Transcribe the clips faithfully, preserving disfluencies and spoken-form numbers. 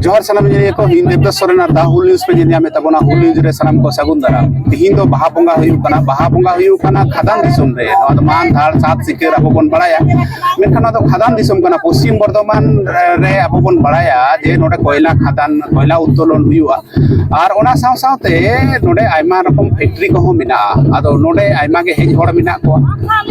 ᱡᱚᱦᱟᱨ ᱥᱟᱱᱟᱢ ᱧᱮᱧᱮᱞᱤᱭᱟᱹ ᱠᱚ, ᱤᱧ ᱫᱮᱵᱫᱟᱥ ᱥᱚᱨᱮᱱ ᱟᱨ ᱫᱟ ᱦᱩᱞ ᱱᱤᱭᱩᱡᱽ ᱯᱮ ᱧᱮᱞ ᱧᱟᱢᱮᱫ ᱛᱟᱵᱚᱱᱟ᱾ ᱦᱩᱞ ᱱᱤᱭᱩᱡᱽ ᱨᱮ ᱥᱟᱱᱟᱢ ᱠᱚ ᱥᱟᱹᱜᱩᱱ ᱫᱟᱨᱟᱢ᱾ ᱛᱤᱦᱤᱧ ᱫᱚ ᱵᱟᱦᱟ ᱵᱚᱸᱜᱟ ᱦᱩᱭᱩᱜ ᱠᱟᱱᱟ, ᱵᱟᱦᱟ ᱵᱚᱸᱜᱟ ᱦᱩᱭᱩᱜ ᱠᱟᱱᱟ ᱠᱷᱟᱫᱟᱱ ᱫᱤᱥᱚᱢ ᱨᱮ᱾ ᱱᱚᱣᱟ ᱫᱚ ᱢᱟᱱ ᱫᱷᱟᱲ ᱥᱟᱛ ᱥᱤᱠᱟᱹᱨ ᱟᱵᱚ ᱵᱚᱱ ᱵᱟᱲᱟᱭᱟ, ᱢᱮᱱᱠᱷᱟᱱ ᱱᱚᱣᱟ ᱫᱚ ᱠᱷᱟᱫᱟᱱ ᱫᱤᱥᱚᱢ ᱠᱟᱱᱟ᱾ ᱯᱚᱥᱪᱤᱢ ᱵᱚᱨᱫᱷᱚᱢᱟᱱ ᱨᱮ ᱟᱵᱚ ᱵᱚᱱ ᱵᱟᱲᱟᱭᱟ ᱡᱮ ᱱᱚᱰᱮ ᱠᱚᱭᱞᱟ ᱠᱷᱟᱫᱟᱱ, ᱠᱚᱭᱞᱟ ᱩᱛᱛᱳᱞᱚᱱ ᱦᱩᱭᱩᱜᱼᱟ᱾ ᱟᱨ ᱚᱱᱟ ᱥᱟᱶ ᱥᱟᱶᱛᱮ ᱱᱚᱰᱮ ᱟᱭᱢᱟ ᱨᱚᱠᱚᱢ ᱯᱷᱮᱠᱴᱨᱤ ᱠᱚᱦᱚᱸ ᱢᱮᱱᱟᱜᱼᱟ᱾ ᱟᱫᱚ ᱱᱚᱰᱮ ᱟᱭᱢᱟ ᱜᱮ ᱦᱮᱡ ᱦᱚᱲ ᱢᱮᱱᱟᱜ ᱠᱚᱣᱟ᱾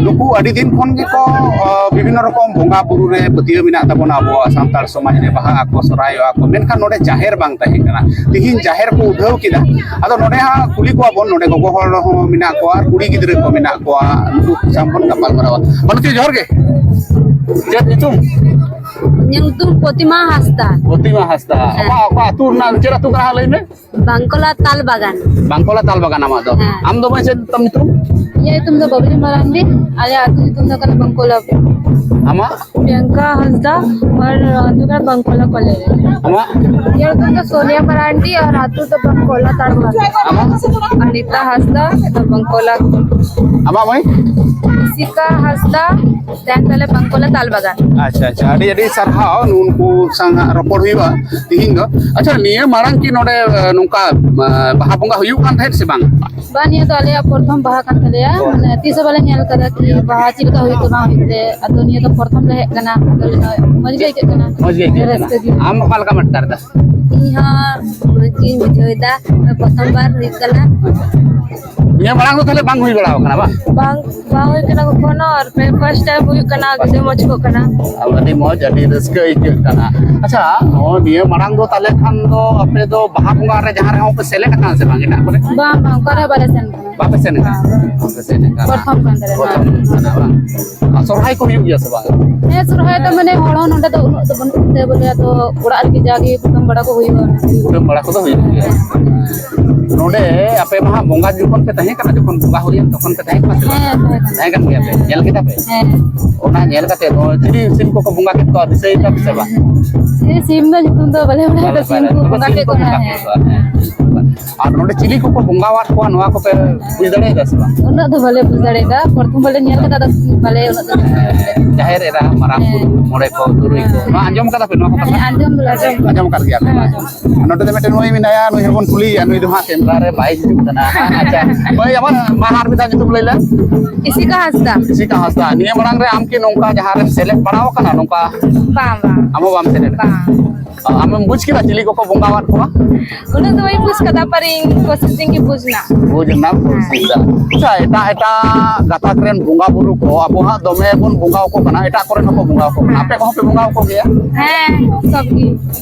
ᱱᱩᱠᱩ ᱟᱹᱰᱤ ᱫᱤᱱ ᱠᱷᱚᱱ ᱜᱮᱠᱚ, ᱟ, ᱵᱤᱵᱷᱤᱱᱱᱚ ᱨᱚᱠᱚᱢ ᱵᱚᱸᱜᱟ ᱵᱩᱨᱩ ᱨᱮ ᱯᱟᱹᱛᱭᱟᱹᱣ ᱢᱮᱱᱟᱜ ᱛᱟᱵᱚᱱᱟ᱾ ᱟᱵᱚᱣᱟᱜ ᱥᱟᱱᱛᱟᱲ ᱥᱚᱢᱟᱡᱽ ᱨᱮ ᱵᱟᱦᱟᱜ ᱟᱠᱚ, ᱥᱚᱨᱦᱟᱭᱚᱜᱼᱟ ᱠᱚ, ᱢᱮᱱᱠᱷᱟᱱ ᱱᱚᱰᱮ ᱡᱟᱦᱮᱨ ᱵᱟᱝ ᱛᱟᱦᱮᱸ ᱠᱟᱱᱟ᱾ ᱛᱤᱦᱤᱧ ᱡᱟᱦᱮᱨ ᱠᱚ ᱩᱰᱷᱟᱹᱣ ᱠᱮᱫᱟ᱾ ᱟᱫᱚ ᱱᱚᱰᱮ ᱦᱟᱸᱜ ᱠᱩᱞᱤ ᱠᱚᱣᱟ ᱵᱚᱱ, ᱱᱚᱰᱮ ᱜᱚᱜᱚ ᱦᱚᱲ ᱦᱚᱸ ᱢᱮᱱᱟᱜ ᱠᱚᱣᱟ ᱟᱨ ᱠᱩᱲᱤ ᱜᱤᱫᱽᱨᱟᱹ ᱠᱚ ᱢᱮᱱᱟᱜ ᱠᱚᱣᱟ, ᱱᱩᱠᱩ ᱥᱟᱶ ᱵᱚᱱ ᱜᱟᱯᱟᱞ ᱢᱟᱨᱟᱣᱟ᱾ ᱢᱟᱞᱚᱛᱤ, ᱡᱚᱦᱟᱨ ᱜᱮ᱾ ᱪᱮᱫ ᱧᱩᱛᱩᱢ? ᱧᱩᱛᱩᱢ ᱯᱨᱚᱛᱤᱢᱟ ᱦᱟᱸᱥᱫᱟ᱾ ᱯᱨᱚᱛᱤᱢᱟ ᱦᱟᱸᱥᱫᱟ᱾ ᱦᱮᱸ᱾ ᱚᱠᱟ, ᱚᱠᱟ ᱟᱹᱛᱩ ᱨᱮᱱᱟᱜ, ᱪᱮᱫ ᱟᱹᱛᱩ ᱠᱟᱱᱟ ᱦᱟᱸᱜ, ᱞᱟᱹᱭ ᱢᱮ? ᱵᱟᱝᱠᱚᱞᱟ ᱛᱟᱞ ᱵᱟᱜᱟᱱ᱾ ᱵᱟᱝᱠᱚᱞᱟ ᱛᱟᱞ ᱵᱟᱜᱟᱱ ᱟᱢᱟᱜ ᱫᱚ? ᱦᱮᱸ᱾ ᱟᱢ ᱫᱚ ᱢᱟᱹᱭ, ᱪᱮᱫ ᱛᱟᱢ ᱧᱩᱛᱩᱢ? ᱤᱧᱟᱹᱜ ᱧᱩᱛᱩᱢ ᱫᱚ ᱵᱟᱵᱞᱤ ᱢᱟᱨᱟᱱᱰᱤ᱾ ᱟᱞᱮ ᱟᱹᱛᱩ ᱧᱩᱛᱩᱢ ᱫᱚ ᱠᱟᱱᱟ ᱵᱟᱝᱠᱚᱞᱟ᱾ ᱟᱢᱟᱜ? ᱯᱨᱤᱭᱟᱝᱠᱟ ᱦᱟᱸᱥᱫᱟ᱾ ᱟᱨ ᱟᱹᱛᱩ ᱠᱟᱱᱟ ᱵᱟᱝᱠᱚᱞᱟ ᱠᱚᱞᱮ᱾ ᱟᱢᱟᱜ? ᱤᱧᱟᱹᱜ ᱧᱩᱛᱩᱢ ᱫᱚ ᱥᱳᱱᱤᱭᱟ ᱢᱟᱨᱟᱱᱰᱤ ᱟᱨ ᱟᱹᱛᱩ ᱫᱚ ᱵᱟᱝᱠᱚᱞᱟ ᱛᱟᱞ ᱵᱟᱜᱟᱱ᱾ ᱟᱢᱟᱜ? ᱚᱱᱤᱛᱟ ᱦᱟᱸᱥᱫᱟ, ᱵᱟᱝᱠᱚᱞᱟ᱾ ᱟᱢᱟᱜ ᱢᱟᱹᱭ? ᱥᱤᱠᱟ ᱦᱟᱸᱥᱫᱟ, ᱛᱟᱦᱮᱱ ᱛᱟᱞᱮ ᱵᱟᱝᱠᱚᱞᱟ ᱛᱟᱞ ᱵᱟᱜᱟᱱ᱾ ᱟᱪᱪᱷᱟ, ᱟᱪᱪᱷᱟ, ᱟᱹᱰᱤ ᱟᱹᱰᱤ ᱥᱟᱨᱦᱟᱣ ᱱᱩᱠᱩ ᱥᱟᱶ ᱦᱟᱸᱜ ᱨᱚᱯᱚᱲ ᱦᱩᱭᱩᱜᱼᱟ ᱛᱤᱦᱤᱧ ᱫᱚ᱾ ᱟᱪᱪᱷᱟ, ᱱᱤᱭᱟᱹ ᱢᱟᱲᱟᱝ ᱠᱤ ᱱᱚᱰᱮ, ᱮ, ᱱᱚᱝᱠᱟ, ᱮ, ᱵᱟᱦᱟ ᱵᱚᱸᱜᱟ ᱦᱩᱭᱩᱜ ᱠᱟᱱ ᱛᱟᱦᱮᱸᱫ ᱥᱮ ᱵᱟᱝ? ᱵᱟᱝ, ᱱᱤᱭᱟᱹ ᱫᱚ ᱟᱞᱮᱭᱟᱜ ᱯᱨᱚᱛᱷᱚᱢ ᱵᱟᱦᱟ ᱠᱟᱱ ᱛᱟᱞᱮᱭᱟ᱾ ᱚ᱾ ᱢᱟᱱᱮ, ᱛᱤᱥ ᱦᱚᱸ ᱵᱟᱞᱮ ᱧᱮᱞ ᱠᱟᱫᱟ ᱠᱤ ᱵᱟᱦᱟ ᱪᱮᱫ ᱞᱮᱠᱟ ᱦᱩᱭᱩᱜ ᱛᱮ ᱵᱟᱝ ᱦᱩᱭᱩᱜ ᱛᱮ᱾ ᱟᱫᱚ ᱱᱤᱭᱟᱹ ᱫᱚ ᱯᱨᱚᱛᱷᱚᱢ ᱞᱮ ᱦᱮᱡ ᱠᱟᱱᱟ, ᱟᱫᱚ ᱞᱮ ᱢᱚᱡᱽ ᱜᱮ ᱟᱹᱭᱠᱟᱹᱜ ᱠᱟᱱᱟ᱾ ᱢᱚᱡᱽ ᱜᱮ ᱟᱹᱭᱠᱟᱹᱜ ᱠᱟᱱᱟ᱾ ᱨᱟᱹᱥᱠᱟᱹ ᱜᱮ᱾ ᱟᱢ ᱚᱠᱟ ᱞᱮᱠᱟᱢ ᱟᱴᱠᱟᱨ ᱮᱫᱟ? ᱤᱧ ᱦᱚᱸ ᱢᱚᱡᱽ ᱜᱤᱧ ᱵᱩᱡᱷᱟᱹᱣ ᱮᱫᱟ᱾ ᱯᱨᱚᱛᱷᱚᱢ ᱵᱟᱨ ᱦᱩᱭᱩᱜ ᱠᱟᱱᱟ᱾ ᱱᱤᱭᱟᱹ ᱢᱟᱲᱟᱝ ᱫᱚ ᱛᱟᱦᱞᱮ ᱵᱟᱝ ᱦᱩᱭ ᱵᱟᱲᱟ ᱟᱠᱟᱱᱟ, ᱵᱟᱝ? ᱵᱟᱝ, ᱵᱟᱝ ᱦᱩᱭ ᱠᱟᱱᱟ ᱠᱚᱠᱷᱚᱱᱳ, ᱟᱨ first time ᱦᱩᱭᱩᱜ ᱠᱟᱱᱟ, ᱟᱹᱰᱤ ᱢᱚᱡᱽ ᱠᱚᱜ ᱠᱟᱱᱟ᱾ ᱟᱹᱰᱤ ᱢᱚᱡᱽ, ᱟᱹᱰᱤ ᱨᱟᱹᱥᱠᱟᱹ ᱟᱹᱭᱠᱟᱹᱜ ᱠᱟᱱᱟ᱾ ᱟᱪᱪᱷᱟ, ᱱᱚᱜᱼᱚᱭ ᱱᱤᱭᱟᱹ ᱢᱟᱲᱟᱝ ᱫᱚ ᱛᱟᱦᱞᱮ ᱠᱷᱟᱱ ᱫᱚ ᱟᱯᱮ ᱫᱚ ᱵᱟᱦᱟ ᱵᱚᱸᱜᱟ ᱨᱮ ᱡᱟᱦᱟᱸ ᱨᱮᱦᱚᱸ ᱯᱮ ᱥᱮᱞᱮᱫ ᱟᱠᱟᱱᱟ ᱥᱮ ᱵᱟᱝ ᱮᱴᱟᱜ ᱠᱚᱨᱮ? ᱵᱟᱝ, ᱵᱟᱝ, ᱚᱠᱟ ᱨᱮᱦᱚᱸ ᱵᱟᱞᱮ ᱥᱮᱱ ᱠᱟᱱᱟ᱾ ᱵᱟᱯᱮ ᱥᱮᱱ ᱟᱠᱟᱱᱟ? ᱵᱟᱯᱮ ᱥᱮᱱ ᱟᱠᱟᱱᱟ? ᱯᱨᱚᱛᱷᱚᱢ ᱠᱟᱱ ᱛᱟᱞᱮᱭᱟ᱾ ᱯᱨᱚᱛᱷᱚᱢ ᱠᱟᱱᱟ, ᱵᱟᱝ? ᱟᱨ ᱥᱚᱨᱦᱟᱭ ᱠᱚ ᱦᱩᱭᱩᱜ ᱜᱮᱭᱟ ᱥᱮ ᱵᱟᱝ? ᱦᱮᱸ, ᱥᱚᱨᱦᱟᱭ ᱫᱚ ᱢᱟᱱᱮ ᱦᱚᱲ ᱦᱚᱸ ᱱᱚᱰᱮ ᱫᱚ ᱩᱱᱟᱹᱜ ᱫᱚ ᱵᱟᱹᱱᱩᱜ ᱛᱮ ᱵᱚᱞᱮ, ᱟᱫᱚ ᱚᱲᱟᱜ ᱨᱮᱜᱮ ᱡᱟᱜᱮ ᱠᱩᱴᱟᱹᱢ ᱵᱟᱲᱟ ᱠᱚ ᱠᱩᱴᱟᱹᱢ ᱵᱟᱲᱟ ᱠᱚᱫᱚ ᱦᱩᱭᱩᱜ ᱜᱮᱭᱟ᱾ ᱱᱚᱰᱮ ᱟᱯᱮ ᱢᱟ ᱦᱟᱸᱜ ᱵᱚᱸᱜᱟ ᱡᱚᱠᱷᱚᱱ ᱯᱮ ᱛᱟᱦᱮᱸ ᱠᱟᱱᱟ, ᱡᱚᱠᱷᱚᱱ ᱵᱚᱸᱜᱟ ᱦᱩᱭᱮᱱ, ᱛᱚᱠᱷᱚᱱ ᱯᱮ ᱛᱟᱦᱮᱸ ᱠᱟᱱᱟ ᱥᱮ ᱵᱟᱝ? ᱦᱮᱸ, ᱛᱟᱦᱮᱸ ᱠᱟᱱᱟ᱾ ᱛᱟᱦᱮᱸ ᱠᱟᱱ ᱜᱮᱭᱟ ᱯᱮ, ᱧᱮᱞ ᱠᱮᱫᱟ ᱯᱮ? ᱦᱮᱸ᱾ ᱚᱱᱟ ᱧᱮᱞ ᱠᱟᱛᱮ ᱫᱚ ᱪᱤᱞᱤ ᱥᱤᱢ ᱠᱚᱠᱚ ᱵᱚᱸᱜᱟ ᱠᱮᱫ ᱠᱚᱣᱟ, ᱫᱤᱥᱟᱹᱭ ᱛᱟᱯᱮ ᱥᱮ ᱵᱟᱝ? ᱥᱤᱢ ᱫᱚ ᱧᱩᱛᱩᱢ ᱫᱚ ᱵᱟᱞᱮ ᱵᱟᱲᱟᱭᱟ, ᱵᱟᱞᱮ ᱥᱤᱢ ᱵᱟᱲᱟᱭᱟ᱾ ᱠᱚ ᱛᱚᱵᱮ ᱵᱚᱸᱜᱟ ᱥᱤᱢ ᱠᱮᱫ ᱠᱚ ᱠᱚᱣᱟ᱾ ᱵᱚᱸᱜᱟ ᱦᱮᱸ᱾ ᱠᱮᱫ ᱠᱚᱣᱟ, ᱦᱮᱸ᱾ ᱟᱨ ᱱᱚᱰᱮ ᱪᱤᱞᱤ ᱠᱚᱠᱚ ᱵᱚᱸᱜᱟᱣᱟᱫ ᱠᱚᱣᱟ, ᱱᱚᱣᱟ ᱠᱚᱯᱮ ᱵᱩᱡᱽ ᱫᱟᱲᱮᱭᱟᱫᱟ ᱥᱮ ᱵᱟᱝ? ᱩᱱᱟᱹᱜ ᱫᱚ ᱵᱟᱞᱮ ᱵᱩᱡᱽ ᱫᱟᱲᱮᱭᱟᱫᱟ, ᱯᱨᱚᱛᱷᱚᱢ ᱵᱟᱞᱮ ᱧᱮᱞ ᱠᱟᱫᱟ, ᱟᱫᱚ ᱵᱟᱞᱮ ᱩᱱᱟᱹᱜ ᱫᱚ ᱵᱟᱞᱮ ᱵᱩᱡᱽ ᱫᱟᱲᱮᱭᱟᱫᱟ᱾ ᱡᱟᱦᱮᱨ ᱮᱨᱟ, ᱢᱟᱨᱟᱝ ᱦᱮᱸ᱾ ᱵᱩᱨᱩ, ᱢᱚᱬᱮ ᱠᱚ, ᱛᱩᱨᱩᱭ ᱠᱚ, ᱦᱮᱸ᱾ ᱱᱚᱣᱟ ᱟᱸᱡᱚᱢ ᱠᱟᱫᱟ ᱯᱮ ᱱᱚᱣᱟ ᱠᱚ ᱦᱮᱸ, ᱠᱟᱛᱷᱟ? ᱟᱸᱡᱚᱢ ᱫᱚᱞᱮ ᱟᱸᱡᱚᱢ ᱟᱸᱡᱚᱢ ᱠᱟᱫ ᱜᱮᱭᱟ ᱯᱮ? ᱦᱮᱸ, ᱟᱸᱡᱚᱢ᱾ ᱱᱚᱰᱮ ᱫᱚ ᱢᱤᱫᱴᱮᱱ ᱢᱟᱹᱭ ᱢᱮᱱᱟᱭᱟ, ᱱᱩᱭ ᱦᱚᱸᱵᱚᱱ ᱠᱩᱞᱤᱭᱮᱭᱟ, ᱱᱩᱭ ᱫᱚ ᱦᱟᱸᱜ ᱠᱮᱢᱨᱟ ᱨᱮ ᱵᱟᱭ ᱦᱤᱡᱩᱜ ᱠᱟᱱᱟ᱾ ᱟᱪᱪᱷᱟ, ᱢᱟᱹᱭ, ᱟᱢᱟᱜ ᱢᱟ ᱟᱨ ᱢᱤᱫ ᱫᱷᱟᱣ ᱧᱩᱛᱩᱢ ᱞᱟᱹᱭ ᱞᱮᱢ᱾ ᱤᱥᱤᱠᱟ ᱦᱟᱸᱥᱫᱟ᱾ ᱤᱥᱤᱠᱟ ᱦᱟᱸᱥᱫᱟ, ᱱᱤᱭᱟᱹ ᱢᱟᱲᱟᱝ ᱨᱮ ᱟᱢ ᱠᱤ ᱱᱚᱝᱠᱟ ᱡᱟᱦᱟᱸ ᱨᱮᱢ ᱥᱮᱞᱮᱫ ᱵᱟᱲᱟᱣ ᱟᱠᱟᱱᱟ ᱱᱚᱝᱠᱟ? ᱵᱟᱝ, ᱵᱟᱝ᱾ ᱟᱢ ᱦᱚᱸ ᱵᱟᱢ ᱥᱮᱞᱮᱫ ᱟᱠᱟᱱᱟ? ᱵᱟᱝ᱾ ᱟᱢᱮᱢ ᱵᱩᱡᱽ ᱠᱮᱫᱟ ᱪᱤᱞᱤ ᱠᱚᱠᱚ ᱵᱚᱸᱜᱟᱣᱟᱫ ᱠᱚᱣᱟ? ᱩᱱᱟᱹᱜ ᱫᱚ ᱵᱟᱹᱧ ᱵᱩᱡᱽ ᱠᱟᱫᱟ, ᱯᱟᱨᱤᱧ ᱠᱳᱥᱤᱥ ᱤᱧ ᱜᱮ ᱵᱩᱡᱽ ᱨᱮᱱᱟᱜ᱾ ᱵᱩᱡᱽ ᱨᱮᱱᱟᱜ ᱠᱳᱥᱤᱥ ᱫᱟ᱾ ᱟᱪᱪᱷᱟ, ᱮᱴᱟᱜ ᱮᱴᱟᱜ ᱜᱟᱛᱟᱠ ᱨᱮᱱ ᱵᱚᱸᱜᱟ ᱵᱩᱨᱩ ᱠᱚ ᱟᱵᱚ ᱦᱟᱸᱜ ᱫᱚᱢᱮ ᱵᱚᱱ ᱵᱚᱸᱜᱟ ᱟᱠᱚ ᱠᱟᱱᱟ, ᱮᱴᱟᱜ ᱠᱚᱨᱮᱱ ᱦᱚᱸᱠᱚ ᱵᱚᱸᱜᱟ ᱟᱠᱚ ᱠᱟᱱᱟ, ᱟᱯᱮ ᱠᱚᱦᱚᱸ ᱯᱮ ᱵᱚᱸᱜᱟ ᱟᱠᱚ ᱜᱮᱭᱟ? ᱦᱮᱸ, ᱥᱚᱵ ᱜᱮ᱾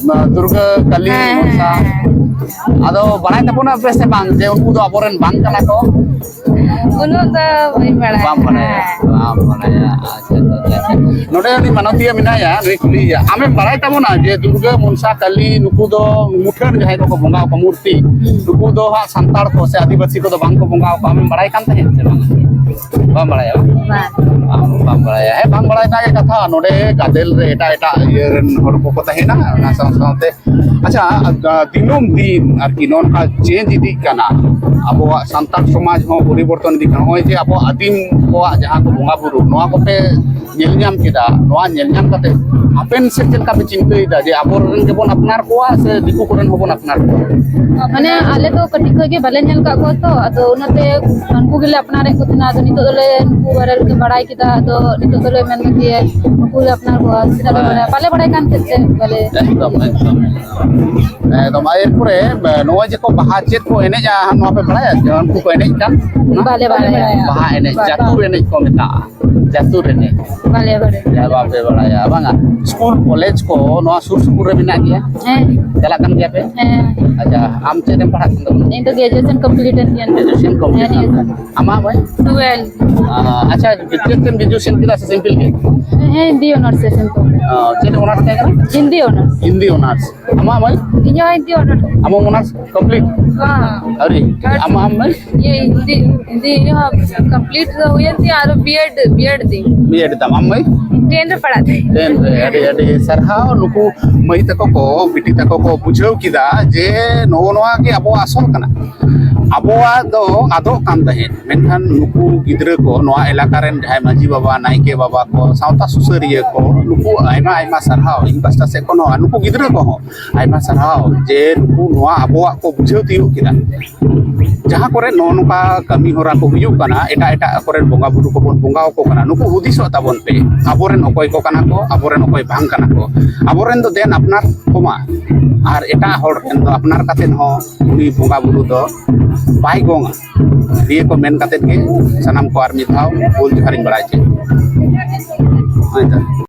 ᱫᱩᱨᱜᱟᱹ, ᱠᱟᱹᱞᱤ, ᱦᱮᱸ, ᱢᱚᱱᱥᱟ᱾ ᱦᱮᱸ᱾ ᱟᱫᱚ ᱵᱟᱲᱟᱭ ᱛᱟᱵᱚᱱᱟ ᱯᱮ ᱥᱮ ᱵᱟᱝ ᱡᱮ ᱩᱱᱠᱩ ᱫᱚ ᱟᱵᱚᱨᱮᱱ ᱵᱟᱝ ᱠᱟᱱᱟ ᱠᱚ? ᱩᱱᱟᱹᱜ ᱫᱚ ᱵᱟᱹᱧ ᱵᱟᱲᱟᱭᱟ᱾ ᱵᱟᱢ ᱵᱟᱲᱟᱭᱟ? ᱦᱮᱸ᱾ ᱵᱟᱢ ᱵᱟᱲᱟᱭᱟ᱾ ᱟᱪᱪᱷᱟ, ᱟᱪᱪᱷᱟ, ᱟᱪᱪᱷᱟ᱾ ᱱᱚᱰᱮ ᱩᱱᱤ ᱢᱟᱱᱚᱛᱤᱭᱟᱹ ᱢᱮᱱᱟᱭᱟ, ᱱᱩᱭ ᱠᱩᱞᱤᱭᱮᱭᱟ᱾ ᱟᱢᱮᱢ ᱵᱟᱲᱟᱭ ᱛᱟᱵᱚᱱᱟ ᱡᱮ ᱫᱩᱨᱜᱟᱹ, ᱢᱚᱱᱥᱟ, ᱠᱟᱹᱞᱤ, ᱱᱩᱠᱩ ᱫᱚ ᱢᱩᱴᱷᱟᱹᱱ ᱡᱟᱦᱟᱸᱭ ᱠᱚᱠᱚ ᱵᱚᱸᱜᱟ ᱟᱠᱚᱣᱟ, ᱢᱩᱨᱛᱤ, ᱦᱩᱸ᱾ ᱱᱩᱠᱩ ᱫᱚ ᱦᱟᱸᱜ ᱥᱟᱱᱛᱟᱲ ᱠᱚ ᱥᱮ ᱟᱹᱫᱤᱵᱟᱹᱥᱤ ᱠᱚᱫᱚ ᱵᱟᱝ ᱠᱚ ᱵᱚᱸᱜᱟ ᱟᱠᱚᱣᱟ? ᱟᱢᱮᱢ ᱵᱟᱲᱟᱭ ᱠᱟᱱ ᱛᱟᱦᱮᱸᱫ ᱥᱮ ᱵᱟᱝ? ᱵᱟᱢ ᱵᱟᱲᱟᱭᱟ? ᱵᱟᱝ᱾ ᱵᱟᱝ, ᱵᱟᱢ ᱵᱟᱲᱟᱭᱟ᱾ ᱦᱮᱸ, ᱵᱟᱝ ᱵᱟᱲᱟᱭ ᱨᱮᱱᱟᱜ ᱜᱮ ᱠᱟᱛᱷᱟ᱾ ᱱᱚᱰᱮ ᱜᱟᱫᱮᱞ ᱨᱮ ᱮᱴᱟᱜ ᱮᱴᱟᱜ ᱤᱭᱟᱹ ᱨᱮᱱ ᱦᱚᱲ ᱠᱚᱠᱚ ᱛᱟᱦᱮᱱᱟ, ᱚᱱᱟ ᱥᱟᱶ ᱥᱟᱶᱛᱮ ᱟᱪᱪᱷᱟ, ᱟ, ᱫᱤᱱᱟᱹᱢ ᱫᱤᱱ ᱟᱨᱠᱤ ᱱᱚᱜᱼᱚ ᱱᱚᱝᱠᱟ ᱪᱮᱧᱡᱽ ᱤᱫᱤᱜ ᱠᱟᱱᱟ, ᱟᱵᱚᱣᱟᱜ ᱥᱟᱱᱛᱟᱲ ᱥᱚᱢᱟᱡᱽ ᱦᱚᱸ ᱯᱚᱨᱤᱵᱚᱨᱛᱚᱱ ᱤᱫᱤᱜ ᱠᱟᱱᱟ᱾ ᱱᱚᱜᱼᱚᱭ ᱡᱮ ᱟᱵᱚ ᱟᱹᱫᱤᱢ ᱠᱚᱣᱟᱜ ᱡᱟᱦᱟᱸ ᱠᱚ ᱵᱚᱸᱜᱟ ᱵᱩᱨᱩ, ᱱᱚᱣᱟ ᱠᱚᱯᱮ ᱧᱮᱞ ᱧᱟᱢ ᱠᱮᱫᱟ, ᱱᱚᱣᱟ ᱧᱮᱞ ᱧᱟᱢ ᱠᱟᱛᱮ ᱦᱟᱯᱮᱱ ᱥᱮᱫ ᱪᱮᱫ ᱞᱮᱠᱟ ᱯᱮ ᱪᱤᱱᱛᱟᱹᱭᱮᱫᱟ ᱡᱮ ᱟᱵᱚᱨᱮᱱ ᱜᱮᱵᱚᱱ ᱟᱯᱱᱟᱨ ᱠᱚᱣᱟ ᱥᱮ ᱫᱤᱠᱩ ᱠᱚᱨᱮᱱ ᱦᱚᱸᱵᱚᱱ ᱟᱯᱱᱟᱨ ᱠᱚᱣᱟ? ᱢᱟᱱᱮ ᱟᱞᱮ ᱫᱚ ᱠᱟᱹᱴᱤᱡ ᱠᱷᱚᱡ ᱜᱮ ᱵᱟᱞᱮ ᱧᱮᱞ ᱠᱟᱜ ᱠᱚᱣᱟ ᱛᱚ, ᱟᱫᱚ ᱚᱱᱟᱛᱮ ᱩᱱᱠᱩ ᱜᱮᱞᱮ ᱟᱯᱱᱟᱨᱮᱫ ᱠᱚ ᱛᱟᱦᱮᱱᱟ᱾ ᱟᱫᱚ ᱱᱤᱛᱚᱜ ᱫᱚᱞᱮ ᱩᱱᱠᱩ ᱵᱟᱨᱮ ᱞᱮ ᱵᱟᱲᱟᱭ ᱠᱮᱫᱟ, ᱟᱫᱚ ᱱᱤᱛᱚᱜ ᱫᱚᱞᱮ ᱢᱮᱱ ᱫᱟ ᱡᱮ ᱱᱩᱠᱩ ᱞᱮ ᱟᱯᱱᱟᱨ ᱠᱚᱣᱟ, ᱪᱮᱫᱟᱜ ᱞᱮ ᱵᱟᱲᱟᱭᱟ? ᱵᱟᱞᱮ ᱵᱟᱲᱟᱭ ᱠᱟᱱ ᱛᱟᱦᱮᱸᱫ ᱥᱮ, ᱵᱟᱞᱮ ᱮᱠᱫᱚᱢ, ᱮᱠᱫᱚᱢ, ᱮᱠᱫᱚᱢ᱾ ᱟᱨ ᱮᱨᱯᱚᱨᱮ, ᱱᱚᱜᱼᱚᱭ ᱡᱮ ᱠᱚ ᱵᱟᱦᱟ ᱪᱮᱫ ᱠᱚ ᱮᱱᱮᱡᱼᱟ, ᱱᱚᱣᱟ ᱯᱮ ᱵᱟᱲᱟᱭᱟ? ᱡᱮ ᱩᱱᱠᱩ ᱠᱚ ᱮᱱᱮᱡ ᱠᱟᱱ? ᱵᱟᱞᱮ ᱵᱟᱲᱟᱭᱟ᱾ ᱵᱟᱦᱟ ᱮᱱᱮᱡ, ᱵᱟᱝ᱾ ᱪᱟᱛᱩᱨ ᱮᱱᱮᱡ ᱠᱚ ᱢᱮᱛᱟᱜᱼᱟ᱾ ᱪᱟᱛᱩᱨ ᱮᱱᱮᱡ᱾ ᱵᱟᱞᱮ ᱵᱟᱲᱟᱭᱟ᱾ ᱦᱮᱸ, ᱵᱟᱯᱮ ᱵᱟᱲᱟᱭᱟ, ᱵᱟᱝᱟ? ᱥᱠᱩᱞ, ᱠᱚᱞᱮᱡᱽ ᱠᱚ ᱱᱚᱣᱟ ᱥᱩᱨ ᱥᱩᱯᱩᱨ ᱨᱮ ᱢᱮᱱᱟᱜ ᱜᱮᱭᱟ? ᱦᱮᱸ᱾ ᱪᱟᱞᱟᱜ ᱠᱟᱱ ᱜᱮᱭᱟ ᱯᱮ? ᱦᱮᱸ᱾ ᱟᱪᱪᱷᱟ, ᱟᱢ ᱪᱮᱫ ᱮᱢ ᱯᱟᱲᱦᱟᱜ ᱠᱟᱱ ᱛᱟᱵᱚᱱᱟ? ᱤᱧ ᱫᱚ graduation complete ᱮᱱ ᱛᱤᱧᱟ᱾ Graduation complete ᱦᱮᱸ, ᱮᱱ ᱱᱤᱭᱟᱹ ᱛᱟᱢᱟ᱾ ᱟᱢᱟᱜ ᱵᱷᱟᱭ? twelve᱾ ᱟᱪᱪᱷᱟ, ᱪᱮᱫ ᱛᱮᱢ graduation ᱠᱮᱫᱟ ᱥᱮ simple ᱜᱮ? ᱦᱮᱸ, ᱦᱤᱱᱫᱤ ᱚᱱᱟᱨᱥ ᱥᱮᱥᱚᱱ ᱠᱚ᱾ ᱪᱮᱫ ᱚᱱᱟᱨᱥ ᱛᱟᱦᱮᱸ ᱠᱟᱱᱟ? ᱦᱤᱱᱫᱤ ᱚᱱᱟᱨᱥ᱾ ᱦᱤᱱᱫᱤ ᱚᱱᱟᱨᱥ᱾ ᱟᱢᱟᱜ ᱢᱟᱹᱭ? ᱤᱧᱟᱹᱜ ᱦᱤᱱᱫᱤ ᱚᱱᱟᱨᱥ᱾ ᱟᱢᱟᱜ ᱚᱱᱟᱨᱥ complete? ᱦᱮᱸ᱾ ᱟᱹᱣᱨᱤ? ᱟᱢᱟᱜ ᱟᱢ ᱢᱟᱹᱭ? ᱤᱭᱟᱹ ᱦᱤᱱᱫᱤ, ᱦᱤᱱᱫᱤ ᱤᱭᱟᱹ complete ᱫᱚ ᱦᱩᱭᱮᱱ ᱛᱤᱧᱟ, ᱟᱨᱚ B.Ed, B.Ed ᱫᱤᱧ᱾ B.Ed ᱛᱟᱢ ᱟᱢ ᱢᱟᱹᱭ? ten ᱨᱮ ᱯᱟᱲᱦᱟᱜ ᱛᱟᱦᱮᱸ᱾ ten ᱨᱮ᱾ ᱟᱹᱰᱤ ᱟᱹᱰᱤ ᱥᱟᱨᱦᱟᱣ᱾ ᱱᱩᱠᱩ ᱢᱟᱹᱭ ᱛᱟᱠᱚ ᱠᱚ, ᱵᱤᱴᱤ ᱛᱟᱠᱚ ᱠᱚ ᱵᱩᱡᱷᱟᱹᱣ ᱠᱮᱫᱟ ᱡᱮ ᱱᱚᱜᱼᱚ ᱱᱚᱣᱟ ᱜᱮ ᱟᱵᱚᱣᱟᱜ ᱟᱥᱚᱞ ᱠᱟᱱᱟ᱾ ᱟᱵᱚᱣᱟᱜ ᱫᱚ ᱟᱫᱚᱜ ᱠᱟᱱ ᱛᱟᱦᱮᱸᱫ, ᱢᱮᱱᱠᱷᱟᱱ ᱱᱩᱠᱩ ᱜᱤᱫᱽᱨᱟᱹ ᱠᱚ, ᱱᱚᱣᱟ ᱮᱞᱟᱠᱟ ᱨᱮᱱ ᱡᱟᱦᱟᱸᱭ ᱢᱟᱹᱡᱷᱤ ᱵᱟᱵᱟ, ᱱᱟᱭᱠᱮ ᱵᱟᱵᱟ ᱠᱚ, ᱥᱟᱶᱛᱟ ᱥᱩᱥᱟᱹᱨᱤᱭᱟᱹ ᱠᱚ, ᱱᱩᱠᱩ ᱟᱭᱢᱟ ᱟᱭᱢᱟ ᱥᱟᱨᱦᱟᱣ ᱤᱧ ᱯᱟᱥᱴᱟ ᱥᱮᱫ ᱠᱷᱚᱱ ᱦᱚᱸ᱾ ᱟᱨ ᱱᱩᱠᱩ ᱜᱤᱫᱽᱨᱟᱹ ᱠᱚᱦᱚᱸ ᱟᱭᱢᱟ ᱥᱟᱨᱦᱟᱣ ᱡᱮ ᱱᱩᱠᱩ ᱱᱚᱣᱟ ᱟᱵᱚᱣᱟᱜ ᱠᱚ ᱵᱩᱡᱷᱟᱹᱣ ᱛᱤᱭᱳᱜ ᱠᱮᱫᱟ᱾ ᱡᱟᱦᱟᱸ ᱠᱚᱨᱮ ᱱᱚᱜᱼᱚ ᱱᱚᱝᱠᱟ ᱠᱟᱹᱢᱤ ᱦᱚᱨᱟ ᱠᱚ ᱦᱩᱭᱩᱜ ᱠᱟᱱᱟ, ᱮᱴᱟᱜ ᱮᱴᱟᱜ ᱠᱚᱨᱮᱱ ᱵᱚᱸᱜᱟ ᱵᱩᱨᱩ ᱠᱚᱵᱚᱱ ᱵᱚᱸᱜᱟ ᱟᱠᱚ ᱠᱟᱱᱟ, ᱱᱩᱠᱩ ᱦᱩᱫᱤᱥᱚᱜ ᱛᱟᱵᱚᱱ ᱯᱮ, ᱟᱵᱚᱨᱮᱱ ᱚᱠᱚᱭ ᱠᱚ ᱠᱟᱱᱟ ᱠᱚ, ᱟᱵᱚᱨᱮᱱ ᱚᱠᱚᱭ ᱵᱟᱝ ᱠᱟᱱᱟ ᱠᱚ᱾ ᱟᱵᱚᱨᱮᱱ ᱫᱚ ᱫᱮᱱ ᱟᱯᱱᱟᱨ ᱠᱚᱢᱟ, ᱟᱨ ᱮᱴᱟᱜ ᱦᱚᱲ ᱴᱷᱮᱱ ᱫᱚ ᱟᱯᱱᱟᱨ ᱠᱟᱛᱮᱫ ᱦᱚᱸ ᱩᱱᱤ ᱵᱚᱸᱜᱟ ᱵᱩᱨᱩ ᱫᱚ ᱵᱟᱭ ᱜᱚᱝᱟ᱾ ᱱᱤᱭᱟᱹ ᱠᱚ ᱢᱮᱱ ᱠᱟᱛᱮᱫ ᱜᱮ ᱥᱟᱱᱟᱢ ᱠᱚ ᱟᱨ ᱢᱤᱫ ᱫᱷᱟᱣ ᱦᱩᱞ ᱡᱚᱦᱟᱨᱤᱧ ᱵᱟᱲᱟᱭ ᱦᱚᱪᱚᱭᱮᱫᱟ᱾ ᱦᱳᱭ ᱛᱚ᱾